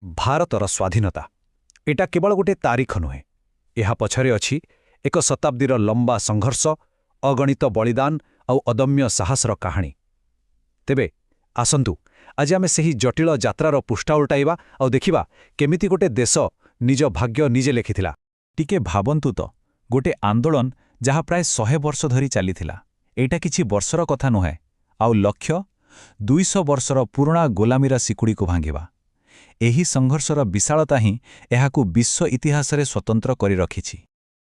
ଭାରତର ସ୍ୱାଧୀନତା, ଏଇଟା କେବଳ ଗୋଟିଏ ତାରିଖ ନୁହେଁ। ଏହା ପଛରେ ଅଛି ଏକ ଶତାବ୍ଦୀର ଲମ୍ବା ସଂଘର୍ଷ, ଅଗଣିତ ବଳିଦାନ ଆଉ ଅଦମ୍ୟ ସାହସର କାହାଣୀ। ତେବେ ଆସନ୍ତୁ, ଆଜି ଆମେ ସେହି ଜଟିଳ ଯାତ୍ରାର ପୃଷ୍ଠା ଓଲଟାଇବା ଆଉ ଦେଖିବା କେମିତି ଗୋଟେ ଦେଶ ନିଜ ଭାଗ୍ୟ ନିଜେ ଲେଖିଥିଲା। ଟିକେ ଭାବନ୍ତୁ ତ, ଗୋଟେ ଆନ୍ଦୋଳନ ଯାହା ପ୍ରାୟ 100 ବର୍ଷ ଧରି ଚାଲିଥିଲା। ଏଇଟା କିଛି ବର୍ଷର କଥା ନୁହେଁ। ଆଉ ଲକ୍ଷ୍ୟ, 200 ବର୍ଷର ପୁରୁଣା ଗୋଲାମୀର ଶିକୁଳିକୁ ଭାଙ୍ଗିବା। ଏହି ସଂଘର୍ଷର ବିଶାଳତା ହିଁ ଏହାକୁ ବିଶ୍ୱ ଇତିହାସରେ ସ୍ୱତନ୍ତ୍ର କରି ରଖିଛି।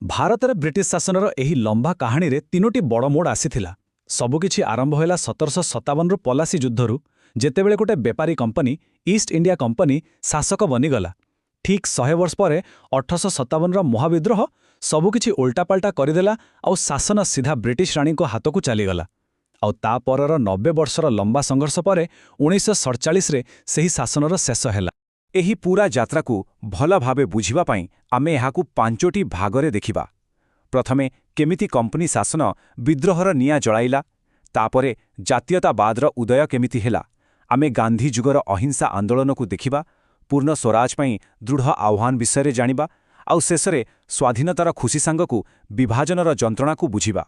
ଭାରତରେ ବ୍ରିଟିଶ ଶାସନର ଏହି ଲମ୍ବା କାହାଣୀରେ ତିନୋଟି ବଡ଼ ମୋଡ଼ ଆସିଥିଲା। ସବୁକିଛି ଆରମ୍ଭ ହେଲା 1757ରୁ ପଲାସୀ ଯୁଦ୍ଧରୁ, ଯେତେବେଳେ ଗୋଟେ ବେପାରୀ କମ୍ପାନୀ, ଇଷ୍ଟ ଇଣ୍ଡିଆ କମ୍ପାନୀ, ଶାସକ ବନିଗଲା। ଠିକ୍ 100 ବର୍ଷ ପରେ 1857ର ମହାବିଦ୍ରୋହ ସବୁକିଛି ଓଲଟାପାଲଟା କରିଦେଲା ଆଉ ଶାସନ ସିଧା ବ୍ରିଟିଶ ରାଣୀଙ୍କ ହାତକୁ ଚାଲିଗଲା। ଆଉ ତା ପରର 90 ବର୍ଷର ଲମ୍ବା ସଂଘର୍ଷ ପରେ 1947ରେ ସେହି ଶାସନର ଶେଷ ହେଲା। ଏହି ପୂରା ଯାତ୍ରାକୁ ଭଲ ଭାବେ ବୁଝିବା ପାଇଁ ଆମେ ଏହାକୁ ପାଞ୍ଚୋଟି ଭାଗରେ ଦେଖିବା। ପ୍ରଥମେ, କେମିତି କମ୍ପାନୀ ଶାସନ ବିଦ୍ରୋହର ନିଆଁ ଜଳାଇଲା। ତାପରେ ଜାତୀୟତାବାଦର ଉଦୟ କେମିତି ହେଲା। ଆମେ ଗାନ୍ଧୀ ଯୁଗର ଅହିଂସା ଆନ୍ଦୋଳନକୁ ଦେଖିବା, ପୂର୍ଣ୍ଣ ସ୍ୱରାଜ ପାଇଁ ଦୃଢ଼ ଆହ୍ୱାନ ବିଷୟରେ ଜାଣିବା, ଆଉ ଶେଷରେ ସ୍ୱାଧୀନତାର ଖୁସି ସାଙ୍ଗକୁ ବିଭାଜନର ଯନ୍ତ୍ରଣାକୁ ବୁଝିବା।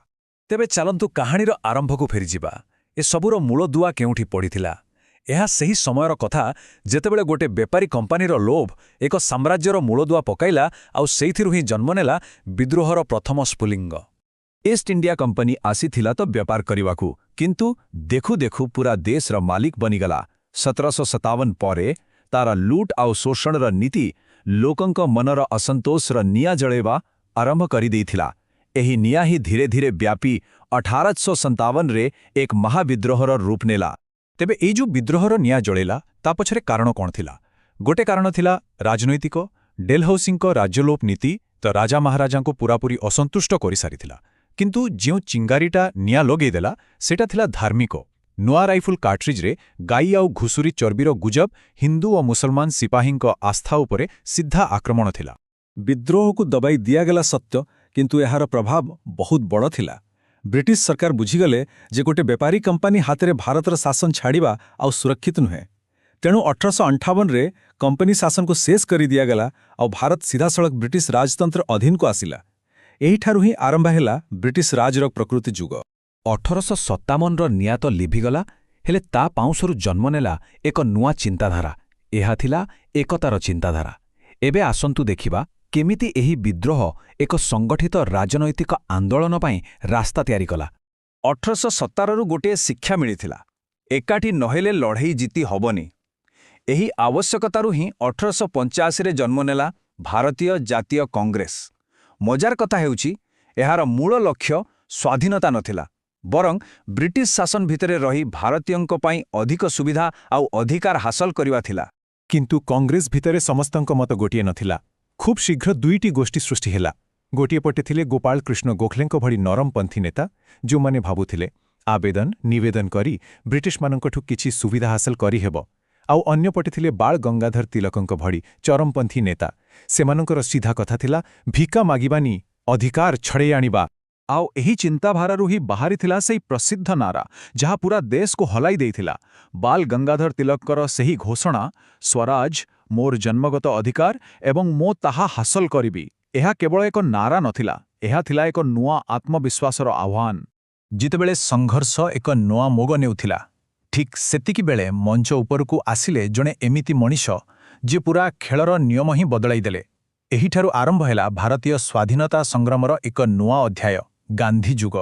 ତେବେ ଚାଲନ୍ତୁ, କାହାଣୀର ଆରମ୍ଭକୁ ଫେରିଯିବା। ଏସବୁର ମୂଳଦୁଆ କେଉଁଠି ପଡ଼ିଥିଲା? ଏହା ସେହି ସମୟର କଥା, ଯେତେବେଳେ ଗୋଟେ ବେପାରୀ କମ୍ପାନୀର ଲୋଭ ଏକ ସାମ୍ରାଜ୍ୟର ମୂଳଦୁଆ ପକାଇଲା ଆଉ ସେଇଥିରୁ ହିଁ ଜନ୍ମ ନେଲା ବିଦ୍ରୋହର ପ୍ରଥମ ସ୍ଫୁଲିଙ୍ଗ। ଇଷ୍ଟ ଇଣ୍ଡିଆ କମ୍ପାନୀ ଆସିଥିଲା ତ ବେପାର କରିବାକୁ, କିନ୍ତୁ ଦେଖୁ ଦେଖୁ ପୂରା ଦେଶର ମାଲିକ ବନିଗଲା। 1757 ପରେ ତାର ଲୁଟ ଆଉ ଶୋଷଣର ନୀତି ଲୋକଙ୍କ ମନର ଅସନ୍ତୋଷର ନିଆଁ ଜଳେଇବା ଆରମ୍ଭ କରିଦେଇଥିଲା। ଏହି ନିଆଁ ହିଁ ଧୀରେ ଧୀରେ ବ୍ୟାପି 1857ରେ ଏକ ମହାବିଦ୍ରୋହର ରୂପ ନେଲା। ତେବେ ଏଇ ଯୋଉ ବିଦ୍ରୋହର ନିଆଁ ଜଳେଇଲା, ତା ପଛରେ କାରଣ କ'ଣ ଥିଲା? ଗୋଟେ କାରଣ ଥିଲା ରାଜନୈତିକ। ଡେଲହାଉସିଙ୍କ ରାଜ୍ୟଲୋପ ନୀତି ତ ରାଜା ମହାରାଜାଙ୍କୁ ପୂରାପୂରି ଅସନ୍ତୁଷ୍ଟ କରିସାରିଥିଲା। କିନ୍ତୁ ଯେଉଁ ଚିଙ୍ଗାରିଟା ନିଆଁ ଲଗେଇଦେଲା, ସେଟା ଥିଲା ଧାର୍ମିକ। ନୂଆ ରାଇଫୁଲ କାର୍ଟ୍ରିଜ୍ରେ ଗାଈ ଆଉ ଘୁଷୁରୀ ଚର୍ବିର ଗୁଜବ ହିନ୍ଦୁ ଓ ମୁସଲମାନ ସିପାହୀଙ୍କ ଆସ୍ଥା ଉପରେ ସିଧା ଆକ୍ରମଣ ଥିଲା। ବିଦ୍ରୋହକୁ ଦବାଇ ଦିଆଗଲା ସତ୍ୟ, କିନ୍ତୁ ଏହାର ପ୍ରଭାବ ବହୁତ ବଡ଼ ଥିଲା। ବ୍ରିଟିଶ ସରକାର ବୁଝିଗଲେ ଯେ ଗୋଟେ ବେପାରୀ କମ୍ପାନୀ ହାତରେ ଭାରତର ଶାସନ ଛାଡ଼ିବା ଆଉ ସୁରକ୍ଷିତ ନୁହେଁ। ତେଣୁ 1858ରେ କମ୍ପାନୀ ଶାସନକୁ ଶେଷ କରିଦିଆଗଲା ଆଉ ଭାରତ ସିଧାସଳଖ ବ୍ରିଟିଶ ରାଜତନ୍ତ୍ର ଅଧୀନକୁ ଆସିଲା। ଏହିଠାରୁ ହିଁ ଆରମ୍ଭ ହେଲା ବ୍ରିଟିଶ ରାଜର ପ୍ରକୃତ ଯୁଗ। 1857ର ନିଆଁ ତ ଲିଭିଗଲା, ହେଲେ ତା ପାଉଁଶରୁ ଜନ୍ମ ନେଲା ଏକ ନୂଆ ଚିନ୍ତାଧାରା। ଏହା ଥିଲା ଏକତାର ଚିନ୍ତାଧାରା। ଏବେ ଆସନ୍ତୁ ଦେଖିବା କେମିତି ଏହି ବିଦ୍ରୋହ ଏକ ସଂଗଠିତ ରାଜନୈତିକ ଆନ୍ଦୋଳନ ପାଇଁ ରାସ୍ତା ତିଆରି କଲା। 1857ରୁ ଗୋଟିଏ ଶିକ୍ଷା ମିଳିଥିଲା, ଏକାଠି ନହେଲେ ଲଢ଼େଇ ଜିତି ହବନି। ଏହି ଆବଶ୍ୟକତାରୁ ହିଁ 1885ରେ ଜନ୍ମ ନେଲା ଭାରତୀୟ ଜାତୀୟ କଂଗ୍ରେସ। ମଜାର କଥା ହେଉଛି, ଏହାର ମୂଳ ଲକ୍ଷ୍ୟ ସ୍ୱାଧୀନତା ନଥିଲା, ବରଂ ବ୍ରିଟିଶ ଶାସନ ଭିତରେ ରହି ଭାରତୀୟଙ୍କ ପାଇଁ ଅଧିକ ସୁବିଧା ଆଉ ଅଧିକାର ହାସଲ କରିବା ଥିଲା। କିନ୍ତୁ କଂଗ୍ରେସ ଭିତରେ ସମସ୍ତଙ୍କ ମତ ଗୋଟିଏ ନଥିଲା। ଖୁବ୍ ଶୀଘ୍ର ଦୁଇଟି ଗୋଷ୍ଠୀ ସୃଷ୍ଟି ହେଲା। ଗୋଟିଏ ପଟେ ଥିଲେ ଗୋପାଳ କୃଷ୍ଣ ଗୋଖଲେଙ୍କ ଭଳି ନରମପନ୍ଥୀ ନେତା, ଯେଉଁମାନେ ଭାବୁଥିଲେ ଆବେଦନ ନିବେଦନ କରି ବ୍ରିଟିଶମାନଙ୍କଠୁ କିଛି ସୁବିଧା ହାସଲ କରିହେବ। ଆଉ ଅନ୍ୟପଟେ ଥିଲେ ବାଳ ଗଙ୍ଗାଧର ତିଲକଙ୍କ ଭଳି ଚରମପନ୍ଥୀ ନେତା। ସେମାନଙ୍କର ସିଧା କଥା ଥିଲା, ଭିକା ମାଗିବାନି, ଅଧିକାର ଛଡ଼େଇ ଆଣିବା। ଆଉ ଏହି ଚିନ୍ତାଧାରାରୁ ହିଁ ବାହାରିଥିଲା ସେଇ ପ୍ରସିଦ୍ଧ ନାରା, ଯାହା ପୂରା ଦେଶକୁ ହଲାଇ ଦେଇଥିଲା। ବାଲ ଗଙ୍ଗାଧର ତିଲକଙ୍କର ସେହି ଘୋଷଣା, "ସ୍ୱରାଜ ମୋର ଜନ୍ମଗତ ଅଧିକାର ଏବଂ ମୁଁ ତାହା ହାସଲ କରିବି"। ଏହା କେବଳ ଏକ ନାରା ନଥିଲା, ଏହା ଥିଲା ଏକ ନୂଆ ଆତ୍ମବିଶ୍ୱାସର ଆହ୍ୱାନ। ଯେତେବେଳେ ସଂଘର୍ଷ ଏକ ନୂଆ ମୋଡ଼ ନେଉଥିଲା, ଠିକ୍ ସେତିକି ବେଳେ ମଞ୍ଚ ଉପରକୁ ଆସିଲେ ଜଣେ ଏମିତି ମଣିଷ, ଯିଏ ପୂରା ଖେଳର ନିୟମ ହିଁ ବଦଳାଇ ଦେଲେ। ଏହିଠାରୁ ଆରମ୍ଭ ହେଲା ଭାରତୀୟ ସ୍ୱାଧୀନତା ସଂଗ୍ରାମର ଏକ ନୂଆ ଅଧ୍ୟାୟ, ଗାନ୍ଧୀ ଯୁଗ।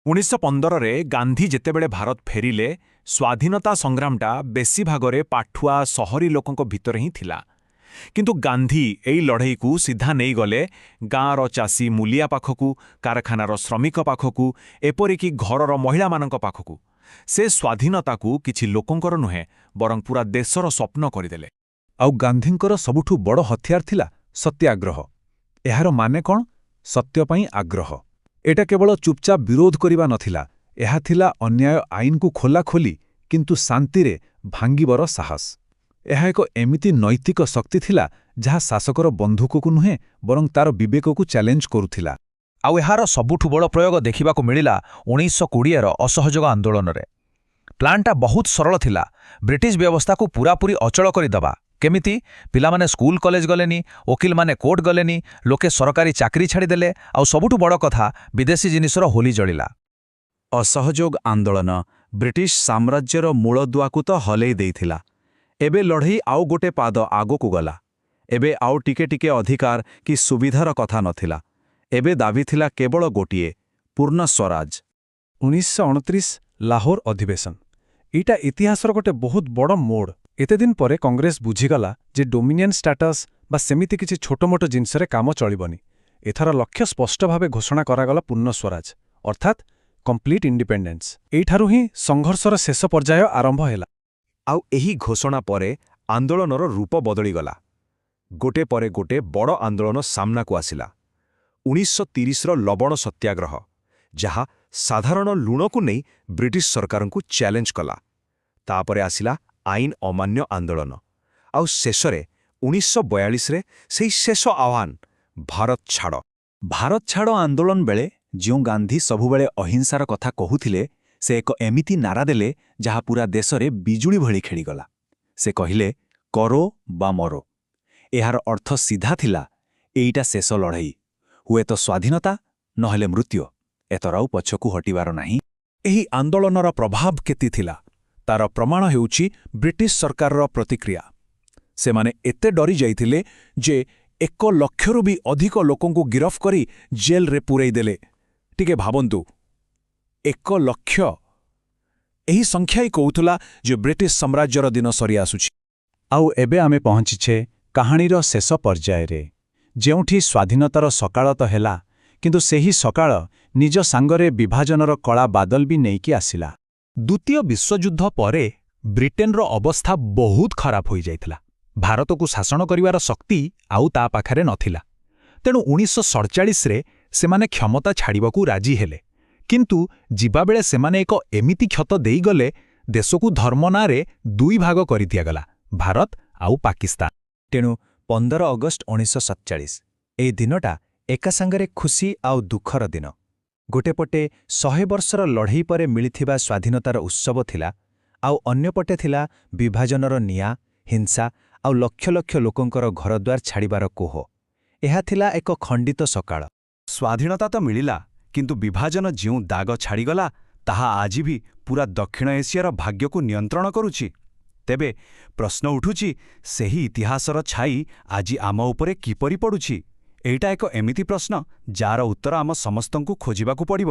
1915ରେ ଗାନ୍ଧୀ ଯେତେବେଳେ ଭାରତ ଫେରିଲେ, ସ୍ୱାଧୀନତା ସଂଗ୍ରାମଟା ବେଶୀ ଭାଗରେ ପାଠୁଆ ସହରୀ ଲୋକଙ୍କ ଭିତରେ ହିଁ ଥିଲା। କିନ୍ତୁ ଗାନ୍ଧୀ ଏଇ ଲଢ଼େଇକୁ ସିଧା ନେଇଗଲେ ଗାଁର ଚାଷୀ ମୂଲିଆ ପାଖକୁ, କାରଖାନାର ଶ୍ରମିକ ପାଖକୁ, ଏପରିକି ଘରର ମହିଳାମାନଙ୍କ ପାଖକୁ। ସେ ସ୍ୱାଧୀନତାକୁ କିଛି ଲୋକଙ୍କର ନୁହେଁ, ବରଂ ପୂରା ଦେଶର ସ୍ୱପ୍ନ କରିଦେଲେ। ଆଉ ଗାନ୍ଧୀଙ୍କର ସବୁଠୁ ବଡ଼ ହଥିୟାର ଥିଲା ସତ୍ୟାଗ୍ରହ। ଏହାର ମାନେ କ'ଣ? ସତ୍ୟ ପାଇଁ ଆଗ୍ରହ। ଏଟା କେବଳ ଚୁପଚାପ ବିରୋଧ କରିବା ନଥିଲା, ଏହା ଥିଲା ଅନ୍ୟାୟ ଆଇନକୁ ଖୋଲାଖୋଲି କିନ୍ତୁ ଶାନ୍ତିରେ ଭାଙ୍ଗିବାର ସାହସ। ଏହା ଏକ ଏମିତି ନୈତିକ ଶକ୍ତି ଥିଲା, ଯାହା ଶାସକର ବନ୍ଧୁକକୁ ନୁହେଁ, ବରଂ ତାର ବିବେକକୁ ଚ୍ୟାଲେଞ୍ଜ କରୁଥିଲା। ଆଉ ଏହାର ସବୁଠୁ ବଡ଼ ପ୍ରୟୋଗ ଦେଖିବାକୁ ମିଳିଲା 1920ର ଅସହଯୋଗ ଆନ୍ଦୋଳନରେ। ପ୍ଲାନ୍ଟା ବହୁତ ସରଳ ଥିଲା, ବ୍ରିଟିଶ ବ୍ୟବସ୍ଥାକୁ ପୂରାପୂରି ଅଚଳ କରିଦେବା। କେମିତି? ପିଲାମାନେ ସ୍କୁଲ କଲେଜ ଗଲେନି, ଓକିଲମାନେ କୋର୍ଟ ଗଲେନି, ଲୋକେ ସରକାରୀ ଚାକିରି ଛାଡ଼ିଦେଲେ, ଆଉ ସବୁଠୁ ବଡ଼ କଥା, ବିଦେଶୀ ଜିନିଷର ହୋଲି ଜଳିଲା। ଅସହଯୋଗ ଆନ୍ଦୋଳନ ବ୍ରିଟିଶ ସାମ୍ରାଜ୍ୟର ମୂଳଦୁଆକୁ ତ ହଲେଇ ଦେଇଥିଲା। ଏବେ ଲଢ଼େଇ ଆଉ ଗୋଟେ ପାଦ ଆଗକୁ ଗଲା। ଏବେ ଆଉ ଟିକେ ଟିକେ ଅଧିକାର କି ସୁବିଧାର କଥା ନଥିଲା। ଏବେ ଦାବି ଥିଲା କେବଳ ଗୋଟିଏ, ପୂର୍ଣ୍ଣ ସ୍ୱରାଜ। 1929 ଲାହୋର ଅଧିବେଶନ। ଏଇଟା ଇତିହାସର ଗୋଟେ ବହୁତ ବଡ଼ ମୋଡ଼। ଏତେ ଦିନ ପରେ କଂଗ୍ରେସ ବୁଝିଗଲା ଯେ ଡୋମିନିୟନ ଷ୍ଟାଟସ୍ ବା ସେମିତି କିଛି ଛୋଟମୋଟ ଜିନିଷରେ କାମ ଚଳିବନି। ଏଥର ଲକ୍ଷ୍ୟ ସ୍ପଷ୍ଟ ଭାବେ ଘୋଷଣା କରାଗଲା, ପୂର୍ଣ୍ଣ ସ୍ୱରାଜ, ଅର୍ଥାତ୍ କମ୍ପ୍ଲିଟ୍ ଇଣ୍ଡିପେଣ୍ଡେନ୍ସ। ଏଇଠାରୁ ହିଁ ସଂଘର୍ଷର ଶେଷ ପର୍ଯ୍ୟାୟ ଆରମ୍ଭ ହେଲା। ଆଉ ଏହି ଘୋଷଣା ପରେ ଆନ୍ଦୋଳନର ରୂପ ବଦଳିଗଲା। ଗୋଟେ ପରେ ଗୋଟେ ବଡ଼ ଆନ୍ଦୋଳନ ସାମ୍ନାକୁ ଆସିଲା। 1930ର ଲବଣ ସତ୍ୟାଗ୍ରହ, ଯାହା ସାଧାରଣ ଲୁଣକୁ ନେଇ ବ୍ରିଟିଶ ସରକାରଙ୍କୁ ଚ୍ୟାଲେଞ୍ଜ କଲା। ତାପରେ ଆସିଲା ଆଇନ ଅମାନ୍ୟ ଆନ୍ଦୋଳନ। ଆଉ ଶେଷରେ 1942ରେ ସେଇ ଶେଷ ଆହ୍ୱାନ, ଭାରତ ଛାଡ଼। ଭାରତ ଛାଡ଼ ଆନ୍ଦୋଳନ ବେଳେ ଯେଉଁ ଗାନ୍ଧୀ ସବୁବେଳେ ଅହିଂସାର କଥା କହୁଥିଲେ, ସେ ଏକ ଏମିତି ନାରା ଦେଲେ ଯାହା ପୁରା ଦେଶରେ ବିଜୁଳି ଭଳି ଖେଳିଗଲା। ସେ କହିଲେ, "କରୋ ବା ମରୋ"। ଏହାର ଅର୍ଥ ସିଧା ଥିଲା, ଏଇଟା ଶେଷ ଲଢ଼େଇ। ହୁଏତ ସ୍ୱାଧୀନତା, ନହେଲେ ମୃତ୍ୟୁ। ଏଥର ଆଉ ପଛକୁ ହଟିବାର ନାହିଁ। ଏହି ଆନ୍ଦୋଳନର ପ୍ରଭାବ କେତେ ଥିଲା, ତାର ପ୍ରମାଣ ହେଉଛି ବ୍ରିଟିଶ ସରକାରର ପ୍ରତିକ୍ରିୟା। ସେମାନେ ଏତେ ଡରି ଯାଇଥିଲେ ଯେ 1 ଲକ୍ଷରୁ ବି ଅଧିକ ଲୋକଙ୍କୁ ଗିରଫ କରି ଜେଲରେ ପୂରେଇ ଦେଲେ। ଟିକେ ଭାବନ୍ତୁ, 1 ଲକ୍ଷ! ଏହି ସଂଖ୍ୟା ହିଁ କହୁଥିଲା ଯେ ବ୍ରିଟିଶ ସାମ୍ରାଜ୍ୟର ଦିନ ସରିଆସୁଛି। ଆଉ ଏବେ ଆମେ ପହଞ୍ଚିଛେ କାହାଣୀର ଶେଷ ପର୍ଯ୍ୟାୟରେ, ଯେଉଁଠି ସ୍ୱାଧୀନତାର ସକାଳ ତ ହେଲା, କିନ୍ତୁ ସେହି ସକାଳ ନିଜ ସାଙ୍ଗରେ ବିଭାଜନର କଳା ବାଦଲ ବି ନେଇକି ଆସିଲା। ଦ୍ୱିତୀୟ ବିଶ୍ୱଯୁଦ୍ଧ ପରେ ବ୍ରିଟେନର ଅବସ୍ଥା ବହୁତ ଖରାପ ହୋଇଯାଇଥିଲା। ଭାରତକୁ ଶାସନ କରିବାର ଶକ୍ତି ଆଉ ତା ପାଖରେ ନଥିଲା। ତେଣୁ 1947ରେ ସେମାନେ କ୍ଷମତା ଛାଡ଼ିବାକୁ ରାଜି ହେଲେ। କିନ୍ତୁ ଯିବାବେଳେ ସେମାନେ ଏକ ଏମିତି କ୍ଷତ ଦେଇଗଲେ, ଦେଶକୁ ଧର୍ମ ନାଁରେ ଦୁଇ ଭାଗ କରିଦିଆଗଲା, ଭାରତ ଆଉ ପାକିସ୍ତାନ। ତେଣୁ 15 ଅଗଷ୍ଟ 1947, ଏହି ଦିନଟା ଏକା ସାଙ୍ଗରେ ଖୁସି ଆଉ ଦୁଃଖର ଦିନ। ଗୋଟେ ପଟେ 100 ବର୍ଷର ଲଢ଼େଇ ପରେ ମିଳିଥିବା ସ୍ୱାଧୀନତାର ଉତ୍ସବ ଥିଲା, ଆଉ ଅନ୍ୟପଟେ ଥିଲା ବିଭାଜନର ନିଆଁ, ହିଂସା ଆଉ ଲକ୍ଷ ଲକ୍ଷ ଲୋକଙ୍କର ଘରଦ୍ୱାର ଛାଡ଼ିବାର କୋହ। ଏହା ଥିଲା ଏକ ଖଣ୍ଡିତ ସକାଳ। ସ୍ୱାଧୀନତା ତ ମିଳିଲା, କିନ୍ତୁ ବିଭାଜନ ଯେଉଁ ଦାଗ ଛାଡ଼ିଗଲା, ତାହା ଆଜି ବି ପୁରା ଦକ୍ଷିଣ ଏସିଆର ଭାଗ୍ୟକୁ ନିୟନ୍ତ୍ରଣ କରୁଛି। ତେବେ ପ୍ରଶ୍ନ ଉଠୁଛି, ସେହି ଇତିହାସର ଛାଇ ଆଜି ଆମ ଉପରେ କିପରି ପଡ଼ୁଛି? ଏଇଟା ଏକ ଏମିତି ପ୍ରଶ୍ନ ଯାହାର ଉତ୍ତର ଆମ ସମସ୍ତଙ୍କୁ ଖୋଜିବାକୁ ପଡ଼ିବ।